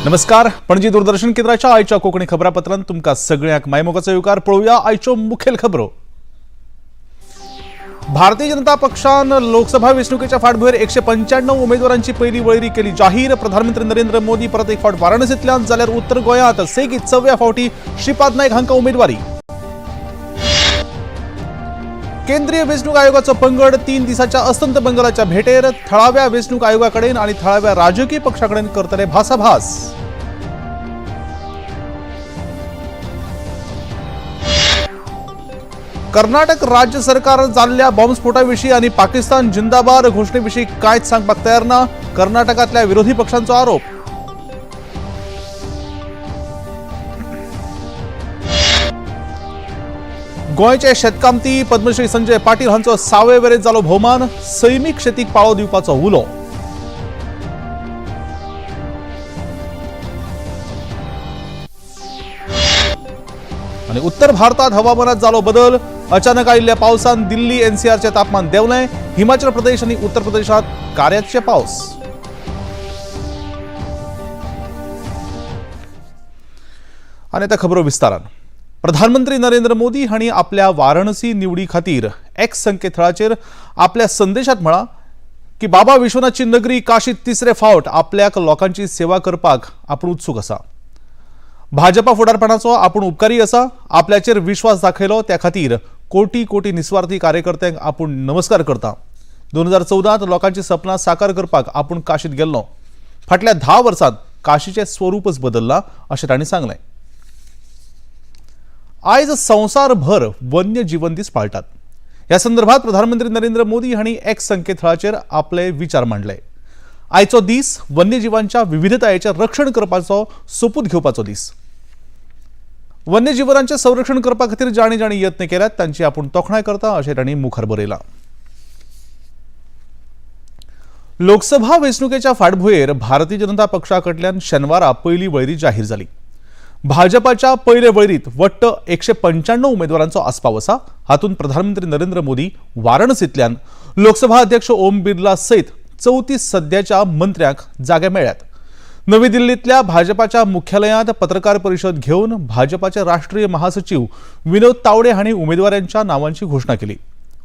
नमस्कार, पणजी दूरदर्शन केंद्राच्या आयच्या कोंकणी खबरापत्रांत तुमकां सगळ्यांक मायमोगाचो येवकार. पळोवया आयच्यो मुखेल खबरो. भारतीय जनता पक्षान लोकसभा वेंचणुकेच्या फाटभुंयेर 195 उमेदवारांची पयली वळेरी केली जाहीर. प्रधानमंत्री नरेंद्र मोदी परत एक फावट वाराणसींतल्यान, जाल्यार उत्तर गोंयांत सेगीत 4व्या फावटी श्रीपाद नायक हांकां उमेदवारी. केंद्रीय वेंचणूक आयोगाचो पंगड 3 दिसाच्या अस्तंत बंगालाच्या भेटेर. थळाव्या वेंचणूक आयोगा कडेन आनी थळाव्या राजकीय पक्षा कडेन करतले भासाभास. कर्नाटक राज्य सरकार जाल्ल्या बॉम्बस्फोटाविशीं आनी पाकिस्तान जिंदाबाद घोशणेविशीं कांयच सांगपाक तयार ना, कर्नाटकांतल्या विरोधी पक्षांचो आरोप. गोंयचे शेतकामती पद्मश्री संजय पाटील हांचो सावयवेरेंत जालो भोवमान. सैमीक शेतीक पाळो दिवपाचो उलो. आनी उत्तर भारतात हवामानात जालो बदल. अचानक आयिल्ल्या पावसान दिल्ली एनसीआरचें तापमान देंवलें. हिमाचल प्रदेश आनी उत्तर प्रदेशात कार्याचे पावस. आनी आतां खबरो विस्तारान. प्रधानमंत्री नरेंद्र मोदी हांणी आपल्या वाराणसी निवडी खातीर एक्स संकेतथळाचेर आपल्या संदेशात म्हळां की बाबा विश्वनाथची नगरी काशीत तिसरे फावट आपल्याक लोकांची सेवा करपाक आपूण उत्सूक आसा. भाजपा फुडारपणाचो आपूण उपकारी आसा. आपल्याचेर विश्वास दाखयलो त्या खातीर कोटी कोटी निस्वार्थी कार्यकर्त्यांक आपूण नमस्कार करता. 2014 लोकांची सपनां साकार करपाक आपूण काशीत गेल्लो. फाटल्या 10 वर्सांत काशीचें स्वरूपच बदल्लां अशें तांणी सांगलें. आयज संवसारभर वन्य जीवन दीस पाळटात. ह्या संदर्भात प्रधानमंत्री नरेंद्र मोदी हांणी एक्स संकेतथळाचेर आपले विचार मांडले. आयचो दीस वन्यजिवांच्या विविधतायेचें रक्षण करपाचो सोपूत घेवपाचो दीस. वन्यजिवनांचें संरक्षण करपा खातीर जाणी जाणी यत्न केल्यात तांची आपूण तोखणाय करता अशें तांणी मुखार बरयलां. लोकसभा वेंचणुकेच्या फाटभुंयेर भारतीय जनता पक्षा कडल्यान शेनवारा पयली वळेरी जाहीर जाली. भाजपाच्या पयले वळेरीत वट्ट 195 उमेदवारांचो आस्पाव आसा. हातूंत प्रधानमंत्री नरेंद्र मोदी वाराणसींतल्यान, लोकसभा अध्यक्ष ओम बिर्ला सयत 34 सद्याच्या मंत्र्यांक जागे मेळ्ळ्यात. नवी दिल्लींतल्या भाजपाच्या मुख्यालयांत पत्रकार परिशद घेवन भाजपाचे राष्ट्रीय महासचिव विनोद तावडे हांणी उमेदवारांच्या नावांची घोशणा केली.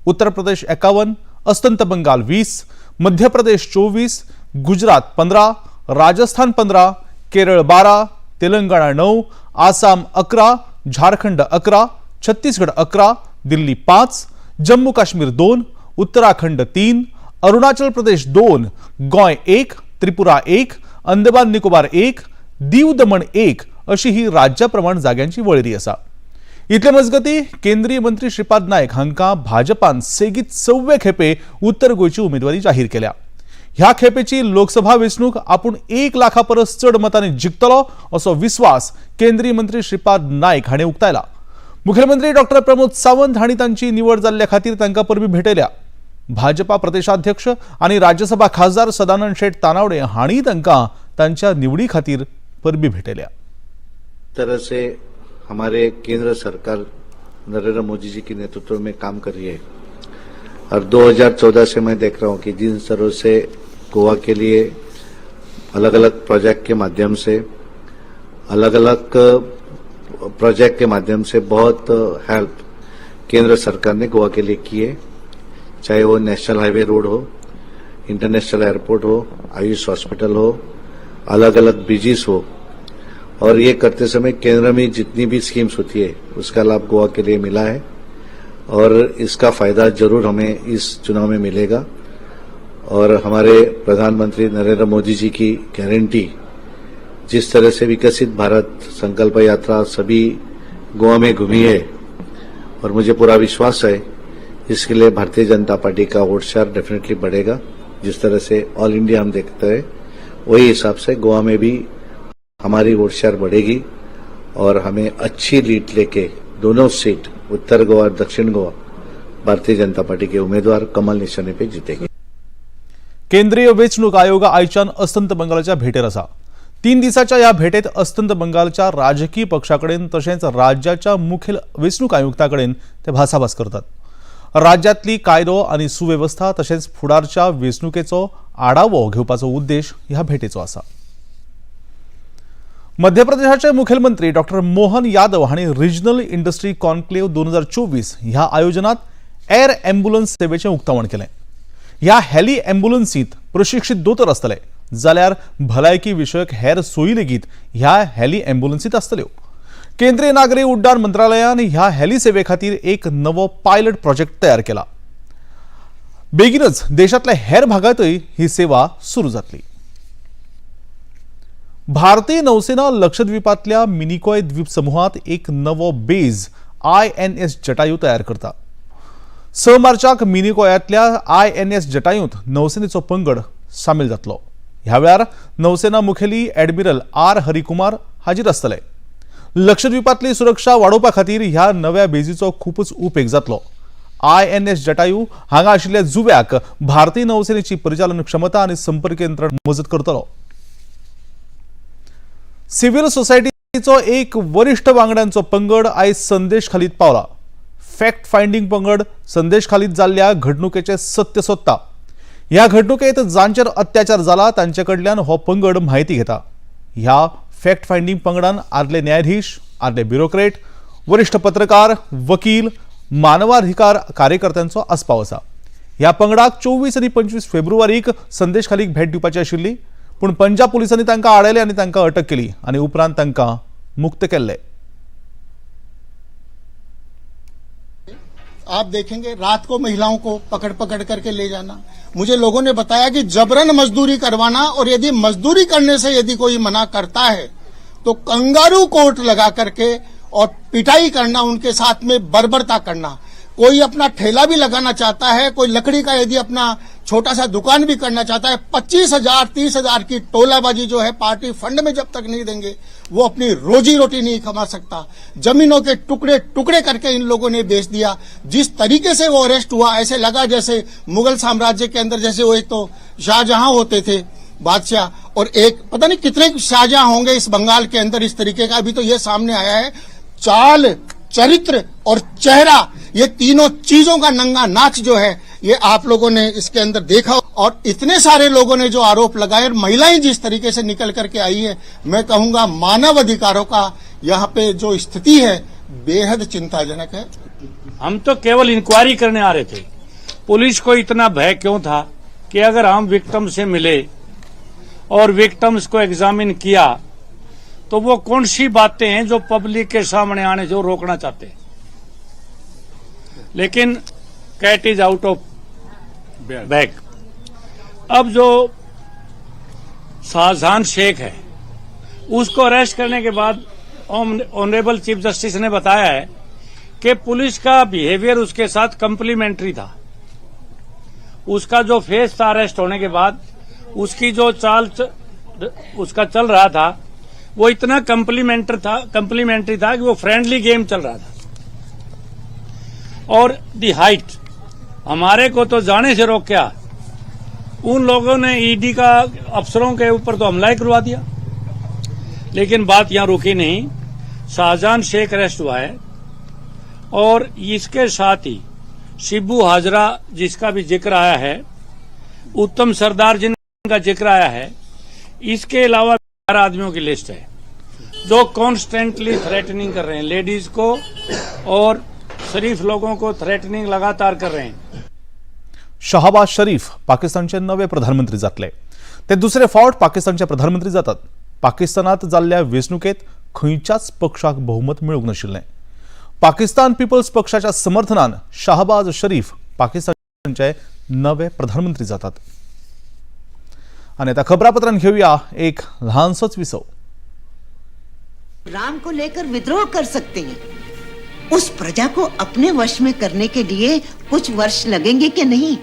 उत्तर प्रदेश 51, अस्तंत बंगाल 20, मध्य प्रदेश 24, गुजरात 15, राजस्थान 15, केरळ 12, तेलंगणा 9, आसाम 11, झारखंड 11, छत्तीसगड 11, दिल्ली 5, जम्मू काश्मीर 2, उत्तराखंड 3, अरुणाचल प्रदेश 2, गोंय 1, त्रिपुरा 1, अंदमान निकोबार 1, दीव दमण 1 अशी ही राज्याप्रमाण जाग्यांची वळेरी आसा. इतले मजगती केंद्रीय मंत्री श्रीपाद नायक हांकां भाजपान सेगीत 4वे खेपे उत्तर गोंयची उमेदवारी जाहीर केल्या. ह्या खेपेची लोकसभा वेंचणूक आपूण 1 लाखा परस चड मतांनी जिखतलो असो विस्वास केंद्रीय मंत्री श्रीपाद नायक हांणी उक्तायला. मुखेलमंत्री डॉक्टर प्रमोद सावंत हांणी तांची निवड जाल्ल्या खातीर तांकां परबी भेटयल्या. भाजपा प्रदेशाध्यक्ष आनी राज्यसभा खासदार सदानंद शेट तानावडे हांणी तांकां तांच्या निवडी खातीर परबी भेटयल्या. तरह से हमारे केंद्र सरकार नरेंद्र मोदी जी के नेतृत्व में काम कर रही है और 2014 से मैं देख रहा हूं कि जिन तरह से गोवा के लिए अलग अलग प्रोजेक्ट के माध्यम से अलग अलग प्रोजेक्ट के माध्यम से बहुत हेल्प केंद्र सरकार ने गोवा के लिए की है, चाहे वो नेशनल हाईवे रोड हो, इंटरनेशनल एयरपोर्ट हो, आयुष हॉस्पिटल हो, अलग अलग ब्रिजेस हो। और ये करते समय केंद्र में जितनी भी स्कीम्स होती है उसका लाभ गोवा के लिए मिला है और इसका फायदा जरूर हमें इस चुनाव में मिलेगा। और हमारे प्रधानमंत्री नरेंद्र मोदी जी की गारंटी, जिस तरह से विकसित भारत संकल्प यात्रा सभी गोवा में घूमी है और मुझे पूरा विश्वास है इसके लिए भारतीय जनता पार्टी का वोट शेयर डेफिनेटली बढ़ेगा। जिस तरह से ऑल इंडिया हम देखते हैं वही हिसाब से गोवा में भी हमारी वोट शेयर बढ़ेगी और हमें अच्छी लीड लेके दोनों सीट उत्तर गोवा और दक्षिण गोवा भारतीय जनता पार्टी के उम्मीदवार कमल निशाने पे जीतेंगे। केंद्रीय वेंचणूक आयोग आयच्यान अस्तंत बंगालाच्या भेटेर आसा. 3 दिसाच्या ह्या भेटेत अस्तंत बंगालच्या राजकीय पक्षा कडेन तशेंच राज्याच्या मुखेल वेंचणूक आयुक्ता कडेन ते भासाभास करतात. राज्यांतली कायदो आनी सुवेवस्था तशेंच फुडारच्या वेंचणुकेचो आढावो घेवपाचो उद्देश ह्या भेटेचो आसा. मध्य प्रदेशाचे मुखेलमंत्री डॉक्टर मोहन यादव हांणी रिजनल इंडस्ट्री कॉन्क्लेव्ह 2024 ह्या आयोजनात एअर ॲम्ब्युलन्स सेवेचें उक्तावण केलें. ह्या हेली ॲम्ब्युलन्सींत प्रशिक्षीत दोतोर आसतले, जाल्यार भलायकी विशयक हेर सोयी लेगीत ह्या हेली ॲम्ब्युलन्सींत आसतल्यो. केंद्रीय नागरी उड्डाण मंत्रालयान ह्या हेली सेवे खातीर एक नवो पायलट प्रोजेक्ट तयार केला. बेगीनच देशांतल्या हेर भागांतय ही सेवा सुरू जातली. भारतीय नौसेना लक्षद्वीपांतल्या मिनिकॉय द्वीप समूहात एक नवो बेज INS Jatayu तयार करता. 6 मार्चाक मिनिकॉयांतल्या INS जटायूंत नौसेनेचो पंगड सामील जातलो. ह्या वेळार नौसेना मुखेली ॲडमिरल आर हरिकुमार हाजीर आसतले. लक्षद्वीपांतली सुरक्षा वाडोवपा खातीर ह्या नव्या बेजीचो खूबच उपेग जातलो. INS Jatayu हांगा आशिल्ल्या जुव्याक भारतीय नौसेनेची परिचालन क्षमता आनी संपर्क यंत्रणा मजत करतलो. सिव्हिल सोसायटीचो एक वरिश्ठ वांगड्यांचो पंगड आयज संदेश खालीत पावला. फॅक्ट फायंडींग पंगड संदेश खालीत जाल्ल्या घडणुकेचें सत्य सोदता. ह्या घडणुकेत जांचेर अत्याचार जाला तांचे कडल्यान हो पंगड म्हायती घेता. ह्या फॅक्ट फायंडींग पंगडान आदले न्यायाधीश, आदले ब्युरोक्रेट, वरिश्ठ पत्रकार, वकील, मानवाधिकार कार्यकर्त्यांचो आस्पाव आसा. ह्या पंगडाक 24 आनी 25 फेब्रुवारीक संदेश खालीक भेट दिवपाची आशिल्ली, पूण पंजाब पुलिसांनी तांकां आडायले आनी तांकां अटक केली आनी उपरांत तांकां मुक्त केल्ले. आप देखेंगे रात को महिलाओं को पकड़ पकड़ करके ले जाना. मुझे लोगों ने बताया कि जबरन मजदूरी करवाना और यदि मजदूरी करने से यदि कोई मना करता है तो कंगारू कोर्ट लगा करके और पिटाई करना, उनके साथ में बर्बरता करना. कोई अपना ठेला भी लगाना चाहता है, कोई लकड़ी का यदि अपना छोटा सा दुकान भी करना चाहता है, 25,000 30,000 की टोलाबाजी जो है पार्टी फंड में जब तक नहीं देंगे वो अपनी रोजी रोटी नहीं कमा सकता. जमीनों के टुकड़े टुकड़े करके इन लोगों ने बेच दिया. जिस तरीके से वो अरेस्ट हुआ, ऐसे लगा जैसे मुगल साम्राज्य के अंदर जैसे वो एक तो शाहजहां होते थे बादशाह और एक पता नहीं कितने शाहजहां होंगे इस बंगाल के अंदर इस तरीके का. अभी तो ये सामने आया है, चाल, चरित्र और चेहरा, ये तीनों चीजों का नंगा नाच जो है ये आप लोगों ने इसके अंदर देखा. और इतने सारे लोगों ने जो आरोप लगाए और महिलाएं जिस तरीके से निकल करके आई है, मैं कहूंगा मानव अधिकारों का यहाँ पे जो स्थिति है बेहद चिंताजनक है. हम तो केवल इंक्वायरी करने आ रहे थे. पुलिस को इतना भय क्यों था कि अगर हम विक्टिम से मिले और विक्टिम्स को एग्जामिन किया तो वो कौन सी बातें हैं जो पब्लिक के सामने आने से रोकना चाहते हैं. लेकिन cat is out of bag. अब जो शाहजहां शेख है उसको अरेस्ट करने के बाद ऑनरेबल चीफ जस्टिस ने बताया है कि पुलिस का बिहेवियर उसके साथ कम्प्लीमेंट्री था. उसका जो फेस था अरेस्ट होने के बाद, उसकी जो चाल उसका चल रहा था वो इतना कम्प्लीमेंट्री था कि वो फ्रेंडली गेम चल रहा था. और दी हाइट, हमारे को तो जाने से रोका उन लोगों ने, ईडी का अफसरों के ऊपर तो हमला ही करवा दिया. लेकिन बात यहां रुकी नहीं. शाहजहां शेख अरेस्ट हुआ है और इसके साथ ही शिबू हाजरा जिसका भी जिक्र आया है, उत्तम सरदार जिनका जिक्र आया है, इसके अलावा 4 आदमियों की लिस्ट है जो कॉन्स्टेंटली थ्रेटनिंग कर रहे हैं लेडीज को और शरीफ लोगों को थ्रेटनिंग लगातार कर रहे हैं. शहाबाज शरीफ पाकिस्तानचे नवे प्रधानमंत्री जातले. ते दुसरे फावट पाकिस्तानचे प्रधानमंत्री जातात. पाकिस्तानात जाल्ल्या वेंचणुकेत खंयच्याच पक्षाक बहुमत मेळूंक नाशिल्लें. पाकिस्तान पिपल्स पक्षाच्या समर्थनान शहाबाज शरीफ पाकिस्तानचे नवे प्रधानमंत्री जातात. आनी आतां खबरापत्रान घेवया एक ल्हानसोच विसव. राम को लेकर विद्रोह कर सकते हैं, उस प्रजा को अपने वश में करने के लिए कुछ वर्ष लगेंगे कि नहीं?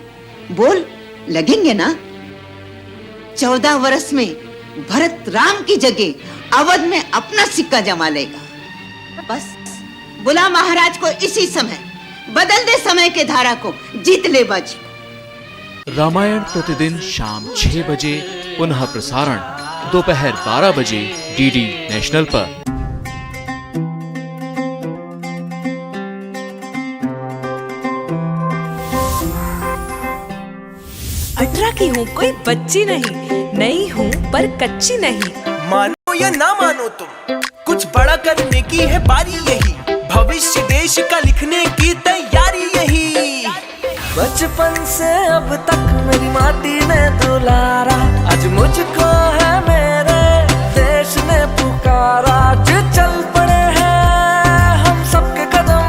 बोल, लगेंगे ना? 14 वर्ष में भरत राम की जगह अवध में अपना सिक्का जमा लेगा. बस बुला महाराज को इसी समय, बदल दे समय के धारा को, जीत ले बाजी. रामायण प्रतिदिन शाम 6 बजे, पुनः प्रसारण दोपहर 12 बजे डीडी नेशनल पर. 18 की हूँ, कोई बच्ची नहीं, नई हूँ पर कच्ची नहीं. मानो या ना मानो तुम, कुछ बड़ा करने की है बारी यही, भविष्य देश का लिखने की तैयारी यही। बचपन से अब तक मेरी माटी ने दुलारा, आज मुझको है मेरे देश ने पुकारा। आज चल पड़े हैं हम सबके कदम,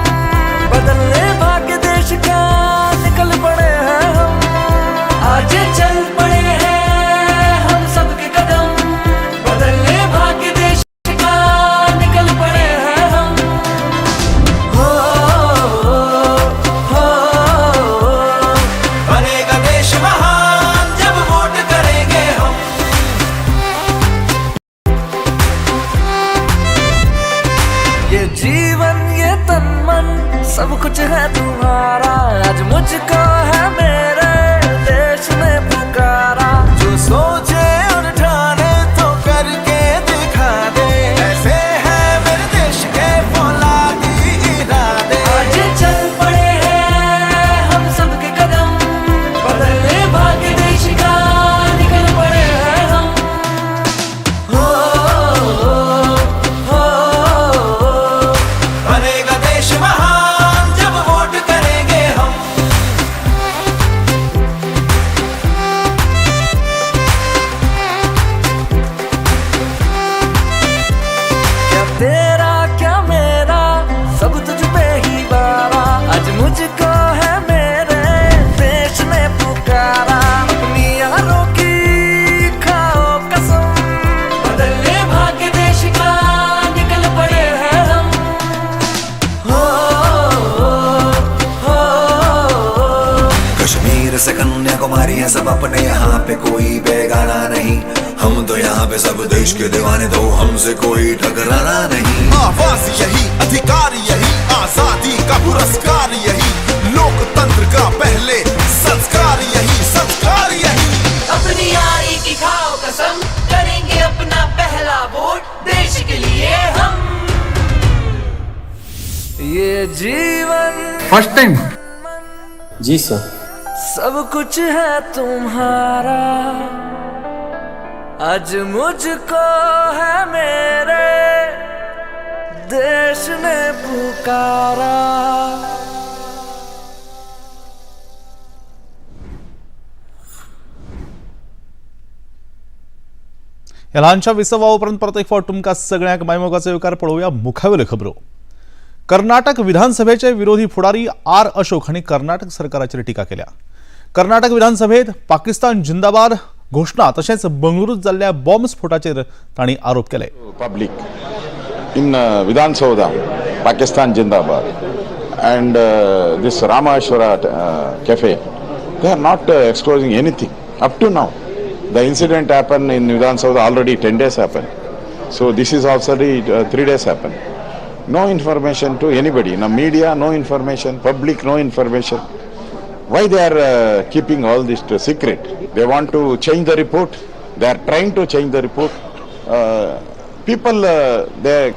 बदलने भाग्य देश का निकल पड़े हैं हम। आज चल पड़े हैं हम सबके कदम, बदलने भाग्य देश का निकल पड़े हैं हम। हो हो, बनेगा देश महान जब वोट करेंगे हम। ये जीवन ये तन मन सब कुछ है तुम्हारा, आज मुझको है मेरे देश ने पुकारा। जो सोचे और ठाने तो करके दिखा दे, ऐसे है मेरे देश के फौलादी इरादे। आज चल पड़े हैं हम सबके कदम, बदलने भाग्य देश का निकल पड़े हैं हम। हो हो, बनेगा देश महान जब वोट करेंगे हम। क्या तेरा क्या मेरा सब तुझ पे ही बारा, आज मुझको है मेरे देश ने पुकारा। अपनी यारों की खाओ कसम, बदलने भाग्य देश का निकल पड़े हैं हम। हो हो, कश्मीर से कन्याकुमारी है सब अपने यहाँ पे, कोई बेगाना नहीं। हम तो यहाँ पे सब देश के दीवाने, तो हमसे कोई टकराना नहीं। आवाज यही, अधिकार यही, आजादी का पुरस्कार यही, लोकतंत्र का पहले संस्कार यही, संस्कार यही। अपनी यारी की खाओ कसम, करेंगे अपना पहला वोट देश के लिए हम। ये जीवन फर्स्ट टाइम? जी सर। सब कुछ है तुम्हारा, आज मुझको है मेरे देश ने पुकारा। ह्या ल्हानशा विसवा उपरांत परत एक फावट तुमकां सगळ्यांक मायमोगाचो येवकार. पळोवया मुखावेल्यो खबरो. कर्नाटक विधानसभेचे विरोधी फुडारी आर अशोक हांणी कर्नाटक सरकाराचेर टिका केल्या. कर्नाटक विधानसभेत पाकिस्तान जिंदाबाद घोशणा तशेंच बंगळुरूत जाल्ल्या बॉम्ब स्फोटाचेर तांणी आरोप केले. Public in Vidhan Soudha, Pakistan Jindabad, and this Rameshwara Cafe, they are not exposing anything up to now. The incident happened in Vidhan Soudha already 10 days happened. So this is also 3 days happened. No information to anybody. No media, no information. Public, no information. Why they are keeping all this to secret? They want to change the report. They are trying to change the report. People, they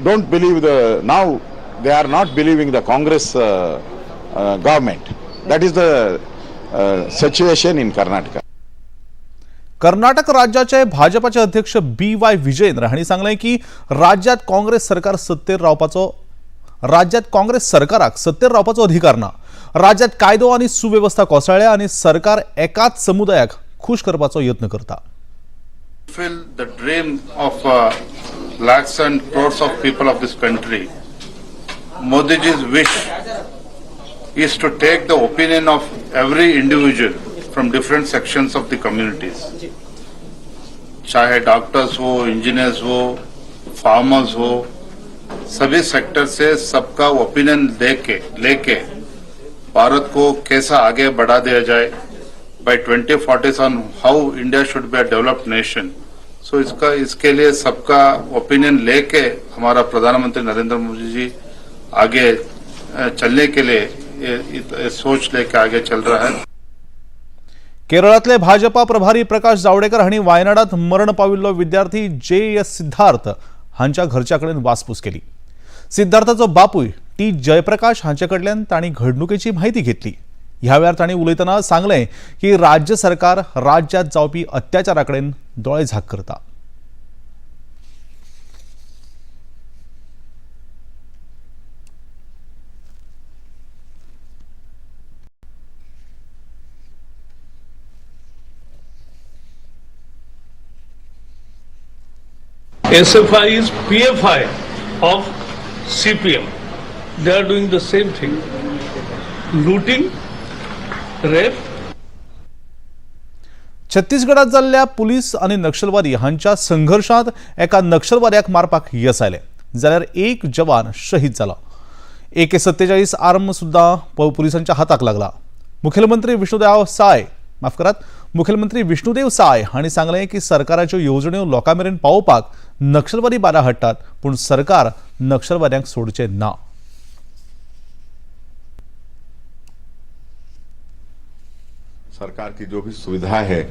don't believe the, now they are not believing the Congress government. That is the situation in Karnataka. Karnataka राज्याचे भाजपाचे अध्यक्ष बी Y Vijayendra हांणी सांगलें की राज्यात काँग्रेस सरकार सत्तेर रावपाचो, राज्यात काँग्रेस सरकाराक सत्तेर रावपाचो अधिकार ना. राज्यात कायदो आनी सुवेवस्था कोसळ्ळ्या आनी सरकार एकाच समुदायाक खूश करपाचो यत्न करता. Fulfill the dream of lakhs and crores of people of this country. Modiji's wish is to take the opinion of every individual from different sections of the communities. चाहे डॉक्टर्स हो, इंजीनियर्स हो, फार्मर्स हो, सभी sector से सबका opinion लेके भारत को कैसा आगे बढ़ा दिया जाए, by 2047 how India should be a developed nation. So इसका इसके लिए सबका ओपिनियन लेके हमारा प्रधानमंत्री नरेंद्र मोदी जी आगे चलने के लिए ये सोच लेके आगे चल रहा है. केरळातले भाजपा प्रभारी प्रकाश जावडेकर हांणी वायनाडात मरण पाविल्लो विद्यार्थी जे एस सिद्धार्थ हांच्या घरच्या कडेन वासपूस केली. सिद्धार्थाचो बापूय टी जयप्रकाश हांचे कडल्यान तांणी घडणुकेची म्हायती घेतली. ह्या वेळार तांणी उलयतना सांगलें की राज्य सरकार राज्यात जावपी अत्याचारा कडेन दोळे झाक करता. SFI is PFI of CPM. They are doing the same thing. Looting, rape. छत्तीसगडात जाल्ल्या पुलीस आनी नक्षलवादी हांच्या संघर्शांत एका नक्षलवाद्याक मारपाक येस आयलें जाल्यार एक जवान शहीद जाला. AK-47 arm सुद्दां पुलिसांच्या हाताक लागला. मुखेलमंत्री विष्णुदेव साय हांणी सांगलें की सरकाराच्यो येवजण्यो लोकां मेरेन पावोवपाक नक्षलवादी बादा हाडटात, पूण सरकार नक्षलवाद्यांक सोडचें ना. सरकार की जो भी सुविधा है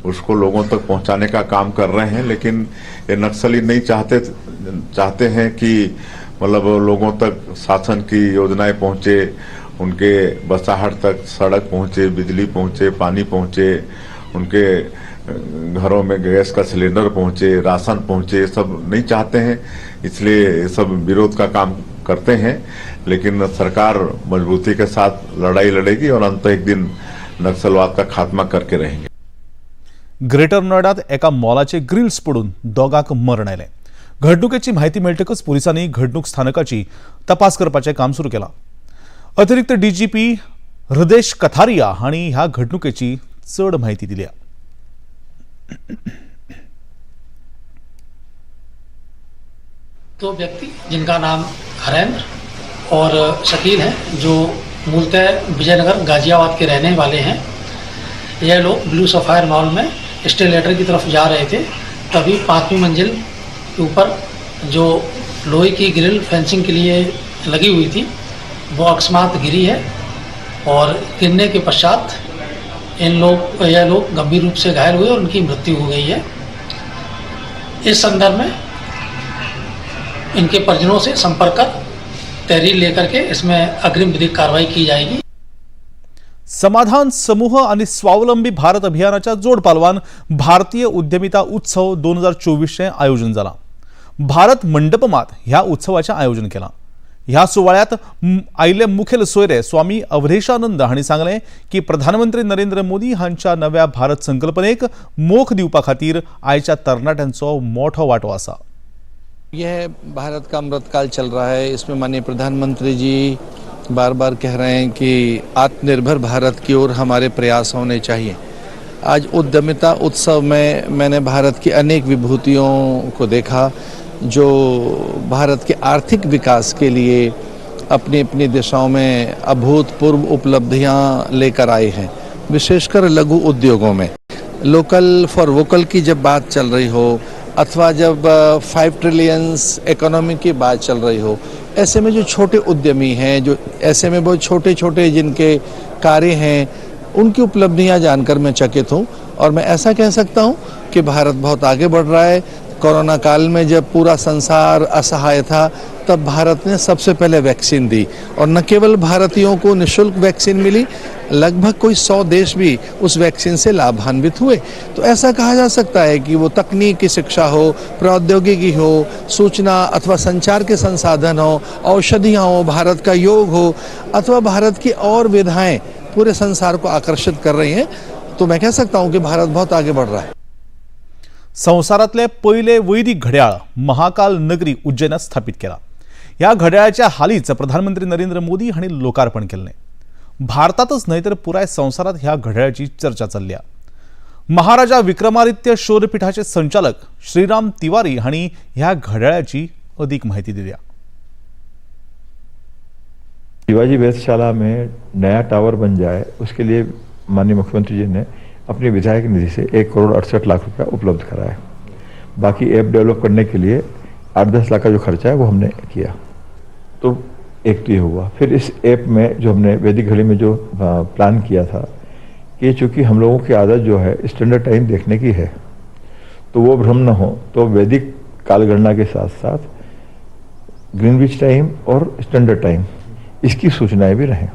उसको लोगों तक पहुंचाने का काम कर रहे हैं, लेकिन ये नक्सली नहीं चाहते हैं कि मतलब लोगों तक शासन की योजनाएं पहुंचे, उनके बसाहट तक सड़क पहुंचे, बिजली पहुंचे, पानी पहुंचे, उनके घरों में गैस का सिलेंडर पहुंचे, राशन पहुंचे, सब नहीं चाहते हैं, इसलिए सब विरोध का काम करते हैं। लेकिन सरकार मजबूती के साथ लड़ाई लड़ेगी और अंत एक दिन नक्सलवाद का खात्मा करके रहेंगे। ग्रेटर नोएडात एका मॉलाचे ग्रिल्स पडून दोगांक मरण आयलें. घडणुकेची म्हायती मेळटकच पोलिसांनी घडणूक स्थानकाची तपास करपाचें काम सुरू केलां. अतिरिक्त डीजीपी हृदेश कथारिया हांणी ह्या घडणुकेची चड म्हायती दिल्या. दो व्यक्ति जिनका नाम हरेंद्र और शकील है, जो मूलतः विजयनगर गाजियाबाद के रहने वाले हैं, यह लोग ब्लू सफायर मॉल में स्टेलेटर की तरफ जा रहे थे, तभी 5वीं मंजिल के ऊपर जो लोहे की ग्रिल फेंसिंग के लिए लगी हुई थी वो अकस्मात गिरी है और गिरने के पश्चात यह लोग गंभीर रूप से घायल हुए और उनकी मृत्यु हो गई है। इस संदर्भ में इनके परिजनों से संपर्क कर तहरीर लेकर के इसमें अग्रिम विधिक कार्रवाई की जाएगी। समाधान समूह आणि स्वावलंबी भारत अभियानाच्या जोड पालवान भारतीय उद्यमिता उत्सव 2024 चे आयोजन झाला. भारत मंडपमात ह्या उत्सवाचे आयोजन केला. ह्या सुवाळ्यात आयिल्ले मुखेल सोयरे स्वामी अवधेशानंद हांणी सांगलें की प्रधानमंत्री नरेंद्र मोदी हांच्या नव्या भारत संकल्पनेक मोख दिवपा खातीर आयच्या तरणाट्यांचो मोठो वांटो आसा. यह भारत का अमृतकाल चल रहा है, इसमें माननीय प्रधानमंत्री जी बार बार कह रहे हैं कि आत्मनिर्भर भारत की ओर हमारे प्रयास होने चाहिए। आज उद्यमिता उत्सव में मैंने भारत की अनेक विभूतियों को देखा जो भारत के आर्थिक विकास के लिए अपनी अपनी दिशाओं में अभूतपूर्व उपलब्धियां लेकर आए हैं, विशेषकर लघु उद्योगों में। लोकल फॉर वोकल की जब बात चल रही हो अथवा जब 5 ट्रिलियंस इकोनॉमी की बात चल रही हो, ऐसे में जो छोटे उद्यमी हैं, जो ऐसे में बहुत छोटे छोटे जिनके कार्य हैं, उनकी उपलब्धियां जानकर मैं चकित हूं और मैं ऐसा कह सकता हूं कि भारत बहुत आगे बढ़ रहा है। कोरोना काल में जब पूरा संसार असहाय था तब भारत ने सबसे पहले वैक्सीन दी और न केवल भारतीयों को निःशुल्क वैक्सीन मिली, लगभग कोई 100 देश भी उस वैक्सीन से लाभान्वित हुए। तो ऐसा कहा जा सकता है कि वो तकनीक की शिक्षा हो, प्रौद्योगिकी हो, सूचना अथवा संचार के संसाधन हो, औषधियाँ हो, भारत का योग हो अथवा भारत की और विधाएँ पूरे संसार को आकर्षित कर रही हैं। तो मैं कह सकता हूँ कि भारत बहुत आगे बढ़ रहा है। संवसारांतले पयले वैदिक घड्याळ महाकाल नगरी उज्जैनात स्थापित केला. ह्या घड्याळाच्या हालींच प्रधानमंत्री नरेंद्र मोदी हांणी लोकार्पण केल्लें. भारतांतच न्हय तर पुराय संवसारांत ह्या घड्याळाची चर्चा चल्ल्या. महाराजा विक्रमादित्य शोधपीठाचे संचालक श्रीराम तिवारी हांणी ह्या घड्याळाची अदीक म्हायती दिल्या. शिवाजी वेधशाला में नया टावर बन जाए उसके लिए माननीय मुख्यमंत्री जी ने अपनी विधायक निधि से 1 करोड़ 68 लाख रुपया उपलब्ध कराया। बाकी ऐप डेवलप करने के लिए 8-10 लाख का जो खर्चा है वो हमने किया। तो एक तो ये हुआ। फिर इस ऐप में जो हमने वैदिक घड़ी में जो प्लान किया था कि चूँकि हम लोगों की आदत जो है स्टैंडर्ड टाइम देखने की है, तो वो भ्रम न हो तो वैदिक कालगणना के साथ साथ ग्रीनविच टाइम और स्टैंडर्ड टाइम इसकी सूचनाएं भी रहें।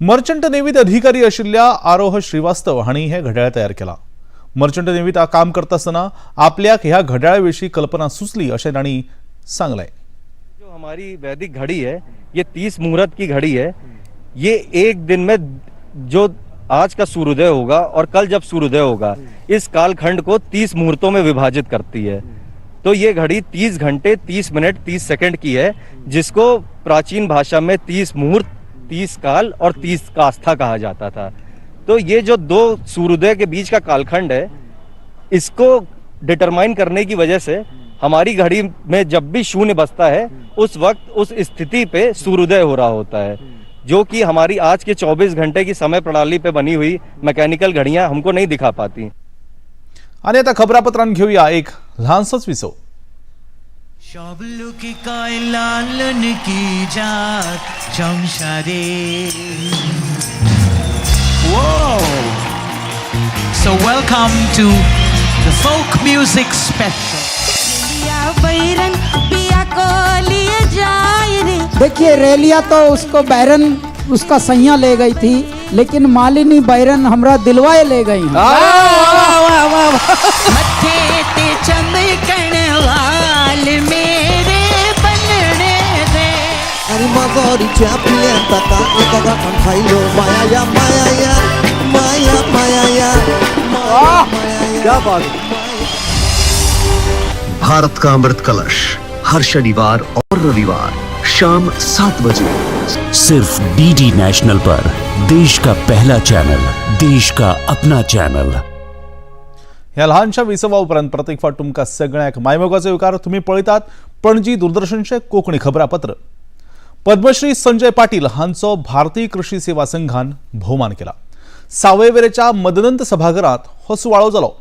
मर्चंट नेव्हीत अधिकारी आशिल्ल्या आरोह श्रीवास्तव हांणी हें घड्याळ तयार केलां. मर्चंट नेव्हीत काम करता आसतना आपल्याक ह्या घड्याळा विशीं कल्पना सुचली अशें तांणी सांगलें. जो हमारी वैदिक घड़ी है ये 30 मुहूर्त की घड़ी है। ये एक दिन में जो आज का सूर्योदय होगा और कल जब सूर्योदय होगा, इस कालखंड को 30 मुहूर्तों में विभाजित करती है। तो ये घड़ी 30 घंटे 30 मिनट 30 सेकंड की है, जिसको प्राचीन भाषा में 30 मुहूर्त, 30 काल और 30 कास्था कहा जाता था। तो ये जो दो सूर्योदय के बीच का कालखंड है, इसको डिटरमाइन करने की वजह से हमारी घड़ी में जब भी शून्य बजता है उस वक्त उस स्थिति पे सूर्योदय हो रहा होता है, जो कि हमारी आज के 24 घंटे की समय प्रणाली पे बनी हुई मैकेनिकल घड़ियां हमको नहीं दिखा पाती। आणि आता खबरापत्रांत घेऊया एक ल्हानसोच विसव। So welcome to the folk music special. देखिए रेलिया तो उसको बैरन उसका सैया ले गई थी, लेकिन मालिनी बैरन हमरा दिलवाए ले गई। क्या बात। भारत का अमृत कलश हर शनिवार और रविवार शाम 7 बजे सिर्फ डीडी नेशनल पर, देश का पहला चैनल, देश का अपना चैनल। ह्या ल्हानशा विसवा उपरांत प्रत्येक फावट तुमकां सगळ्यांक मायमोगाचो येवकार। तुमी पळयतात पणजी दूरदर्शनचें कोंकणी खबरापत्र। पद्मश्री संजय पाटील हांचो भारतीय कृषी सेवा संघान भोवमान केला। सावयवेरेच्या मदनंत सभाघरांत हो सुवाळो जालो।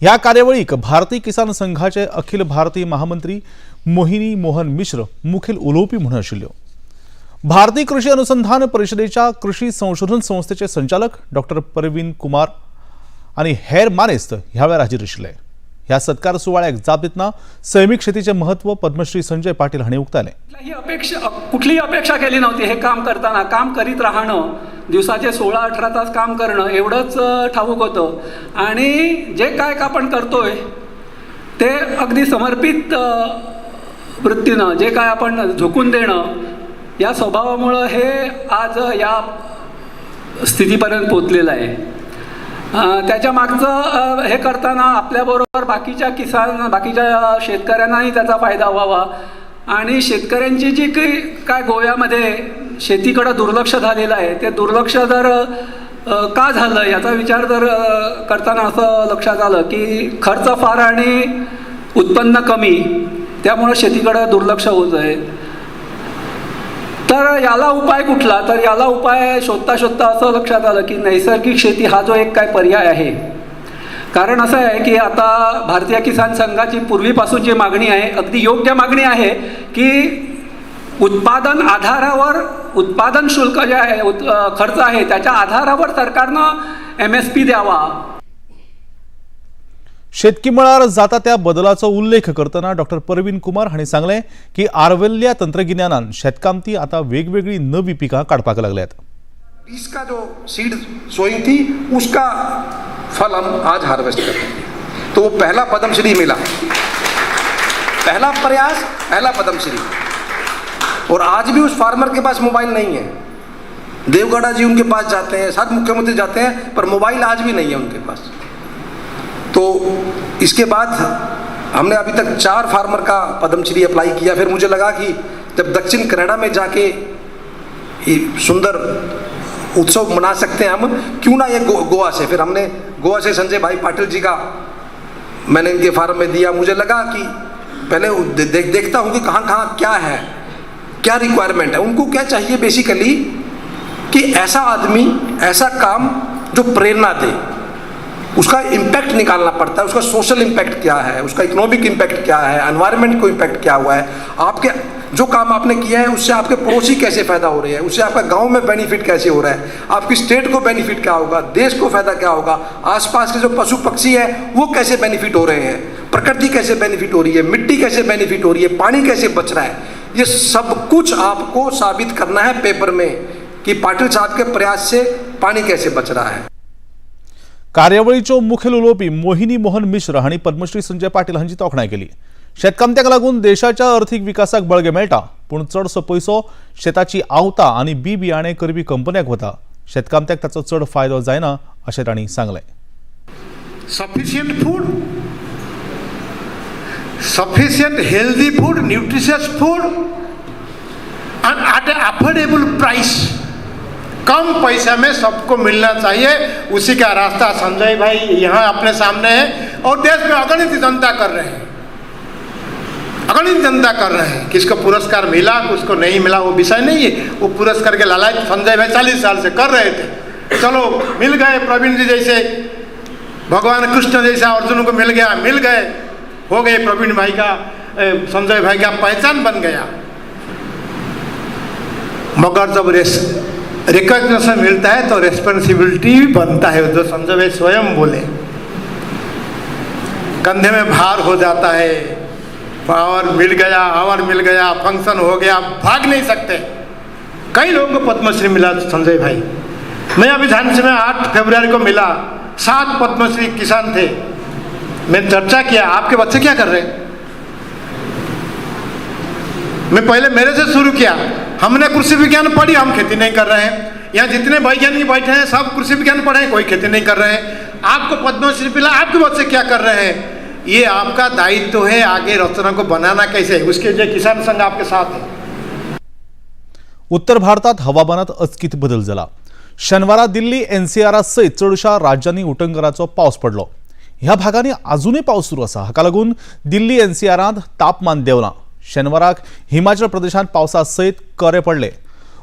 ह्या कार्यावळीक भारतीय किसान संघाचे अखिल भारतीय महामंत्री मोहिनी मोहन मिश्र मुखेल उलोवपी म्हणून आशिल्ल्यो। भारतीय कृषी अनुसंधान परिषदेच्या कृषी संशोधन संस्थेचे संचालक डॉक्टर परवीन कुमार आनी हेर मानेस्त ह्या वेळार हाजीर आशिल्ले। ह्या सत्कार सुवाळ्याक जाप दितना सैमीक शेतीचें म्हत्व पद्मश्री संजय पाटील हांणी उक्तायलें। ही अपेक्षा कुठलीही अपेक्षा केली नव्हती। हे काम करताना काम करीत राहणं, दिवसाचे 16-18 तास काम करणं एवढंच ठाऊक होतं आणि जे काय आपण करतोय ते अगदी समर्पित वृत्तीनं जे काय आपण झोकून देणं या स्वभावामुळं हे आज या स्थितीपर्यंत पोचलेलं आहे। त्याच्या मागचं हे करताना आपल्याबरोबर बाकीच्या किसान बाकीच्या शेतकऱ्यांनाही त्याचा फायदा व्हावा आणि शेतकऱ्यांची जी काही काय गोव्यामध्ये शेतीकडं दुर्लक्ष झालेलं आहे ते दुर्लक्ष जर का झालं याचा विचार जर करताना असं लक्षात आलं की खर्च फार आणि उत्पन्न कमी, त्यामुळं शेतीकडं दुर्लक्ष होत आहे। तर याला उपाय कुठला, तर याला उपाय शोधता शोधता असं लक्षात आलं की नैसर्गिक शेती हा जो एक काय पर्याय आहे। कारण असं आहे की आता भारतीय किसान संघाची पूर्वीपासून जी मागणी आहे, अगदी योग्य मागणी आहे की उत्पादन आधारावर उत्पादन शुल्क जे आहे खर्च आहे त्याच्या आधारावर सरकारनं MSP द्यावा। शेतकी मळार जाता त्या बदलाचो उल्लेख करतना डॉक्टर परवीन कुमार हांणी सांगलें की आर्विल्ल्या तंत्रगिन्यानान शेतकामती आतां वेगवेगळी नवी पिकां काडपाक लागल्यात। 20 का जो सीड सोइंग थी उसका फल हम आज हार्वेस्ट कर रहे हैं। तो वो पहला पद्मश्री मिला, पहला प्रयास, पहला पद्मश्री। और आज भी उस फार्मर के पास मोबाइल नहीं है। देवगौड़ा जी उनके पास जाते हैं, साथ मुख्यमंत्री जाते हैं, पर मोबाइल आज भी नहीं है उनके पास। तो इसके बाद हमने अभी तक 4 फार्मर का पद्मश्री अप्लाई किया। फिर मुझे लगा कि जब दक्षिण कनाडा में जाके सुंदर उत्सव मना सकते हैं हम, क्यों ना ये गोवा से। फिर हमने गोवा से संजय भाई पाटिल जी का मैंने इनके फार्म में दिया। मुझे लगा कि पहले देखता हूँ कि कहाँ कहाँ क्या है, क्या रिक्वायरमेंट है, उनको क्या चाहिए बेसिकली, कि ऐसा आदमी ऐसा काम जो प्रेरणा दे, उसका इम्पैक्ट निकालना पड़ता है। उसका सोशल इम्पैक्ट क्या है, उसका इकोनॉमिक इम्पैक्ट क्या है, एनवायरनमेंट को इम्पैक्ट क्या हुआ है, आपके जो काम आपने किया है उससे आपके पड़ोसी कैसे फ़ायदा हो रहे हैं, उससे आपका गांव में बेनिफिट कैसे हो रहा है, आपकी स्टेट को बेनिफिट क्या होगा, देश को फ़ायदा क्या होगा, आसपास के जो पशु पक्षी हैं वो कैसे बेनिफिट हो रहे हैं, प्रकृति कैसे बेनिफिट हो रही है, मिट्टी कैसे बेनिफिट हो रही है, पानी कैसे बच रहा है, ये सब कुछ आपको साबित करना है पेपर में कि पाटिल साहब के प्रयास से पानी कैसे बच रहा है। कार्यावळीचो मुखेल उलोवपी मोहिनी मोहन मिश्र हांणी पद्मश्री संजय पाटील हांची तोखणाय केली। शेतकामत्याक लागून देशाच्या अर्थीक विकासाक बळगें मेळटा, पूण चडसो पयसो शेताची आवतां आनी बी बियाणे करपी कंपन्यांक वता। शेतकामत्याक ताचो चड फायदो जायना अशें तांणी सांगलें। Sufficient food, Sufficient healthy food, nutritious food and at affordable price, कम पैसा में सबको मिलना चाहिए। उसी का रास्ता संजय भाई यहाँ अपने सामने है और देश में अगणित जनता कर रहे हैं, अगणित जनता कर रहे हैं। किसको पुरस्कार मिला किसको नहीं मिला वो विषय नहीं है, वो पुरस्कार के लालच संजय भाई 40 साल से कर रहे थे। चलो मिल गए प्रवीण जी जैसे, भगवान कृष्ण जैसा अर्जुन को मिल गया, मिल गए, हो गए प्रवीण भाई का, संजय भाई का पहचान बन गया। मगर जब रिकॉग्निशन मिलता है तो रेस्पॉन्सिबिलिटी भी बनता है। जो संजय भाई स्वयं बोले, कंधे में भार हो जाता है, पावर मिल गया, अवार्ड मिल गया, फंक्शन हो गया, भाग नहीं सकते। कई लोगों को पद्मश्री मिला संजय भाई। मैं अभी झांसी में 8 फरवरी को मिला, 7 पद्मश्री किसान थे। मैं चर्चा किया, आपके बच्चे क्या कर रहे हैं? मैं पहले मेरे से शुरू किया, हमने कृषि विज्ञान पढ़ी, हम खेती नहीं कर रहे हैं। यहाँ जितने वैज्ञानिक बैठे हैं सब कृषि विज्ञान पढ़े हैं, कोई खेती नहीं कर रहे हैं। आपको पद्मश्री मिला, आपके बच्चे क्या कर रहे हैं? ये आपका दायित्व है आगे रचना को बनाना कैसे, उसके लिए किसान संघ आपके साथ है। उत्तर भारतात हवामानात अचकीत बदल जाला। शनिवारा दिल्ली एनसीआरा सयत चडशा राज्यांनी उटंगराचो पावस पडलो। ह्या भागांनी अजूनय पावस सुरू आसा। हाका लागून दिल्ली एनसीआरांत तापमान देंवलां। शेनवाराक हिमाचल प्रदेशांत पावसा सयत करे पडले।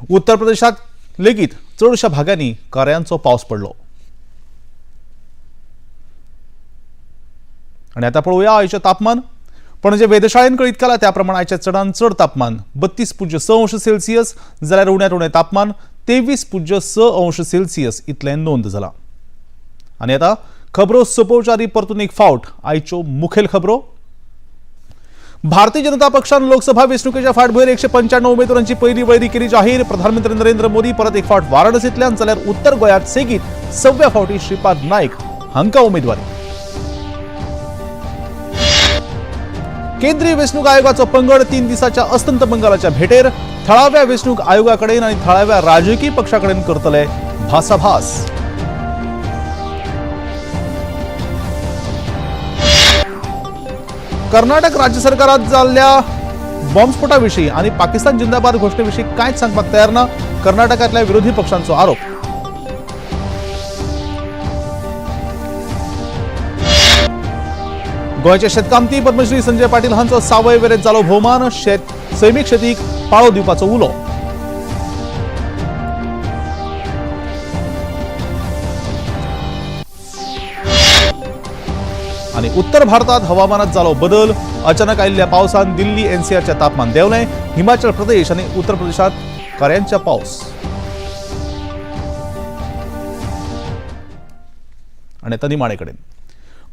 उत्तर प्रदेशांत लेगीत चडशा भागांनी कऱ्यांचो पावस पडलो। आनी आतां पळोवया आयचें तापमान। पणजे वेधशाळेन कळीत केलां त्या प्रमाण आयचें चडांत चड तापमान 32.6 अंश सेल्सियस जाल्यार उण्यांत उणें तापमान 23.6 अंश सेल्सियस इतलें नोंद जालां। आनी आतां खबरो सोंपोवच्या आदीं परतून एक फावट आयच्यो मुखेल खबरो। भारतीय जनता पक्षान लोकसभा वेंचणुकेच्या फाटभुंयेर 195 उमेदवारांची पयली वळेरी केली जाहीर। प्रधानमंत्री नरेंद्र मोदी परत एक फावट वाराणसींतल्यान जाल्यार उत्तर गोंयांत सेगीत 6व्या फावटी श्रीपाद नायक हांकां उमेदवारी। केंद्रीय वेंचणूक आयोगाचो पंगड 3 दिसाच्या अस्तंत बंगालाच्या भेटेर थळाव्या वेंचणूक आयोगा कडेन आनी थळाव्या राजकीय पक्षा कडेन करतले भासाभास। कर्नाटक राज्य सरकारात जाल्ल्या बॉम्बस्फोटा विशीं आनी पाकिस्तान जिंदाबाद घोशणे विशीं कांयच सांगपाक तयार ना, कर्नाटकांतल्या विरोधी पक्षांचो आरोप। गोंयचे शेतकामती पद्मश्री संजय पाटील हांचो सावयवेरेंत जालो भोवमान, सैमीक शेतीक पाळो दिवपाचो उलो। आनी उत्तर भारतात हवामानात जालो बदल, अचानक आयिल्ल्या पावसान दिल्ली एनसीआरचें तापमान देंवलें। हिमाचल प्रदेश आनी उत्तर प्रदेशांत कऱ्यांचा पावस। आनी आतां निमाणे कडेन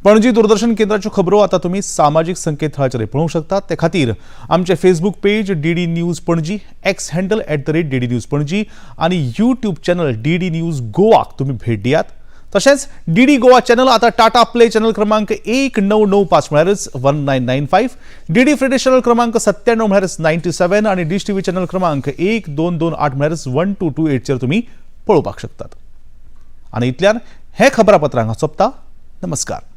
पणजी दूरदर्शन केंद्राच्यो खबरो आतां तुमी सामाजीक संकेतथळाचेर पळोवंक शकतात। ते खातीर आमचे Facebook page DD news Panaji, X handle @DD news Panaji आनी यूट्यूब चॅनल डीडी न्यूज गोवाक तुमी भेट दियात। तशेंच डीडी गोवा चॅनल आतां टाटा प्ले चॅनल क्रमांक 1995 म्हळ्यारच 1995, डीडी फ्री चॅनल क्रमांक 97 म्हळ्यारच 97 आनी डिश टीव्ही चॅनल क्रमांक 1228 म्हळ्यारच 1228 चेर तुमी पळोवपाक शकतात। आनी इतल्यान हें खबरापत्रांक सोंपता। नमस्कार।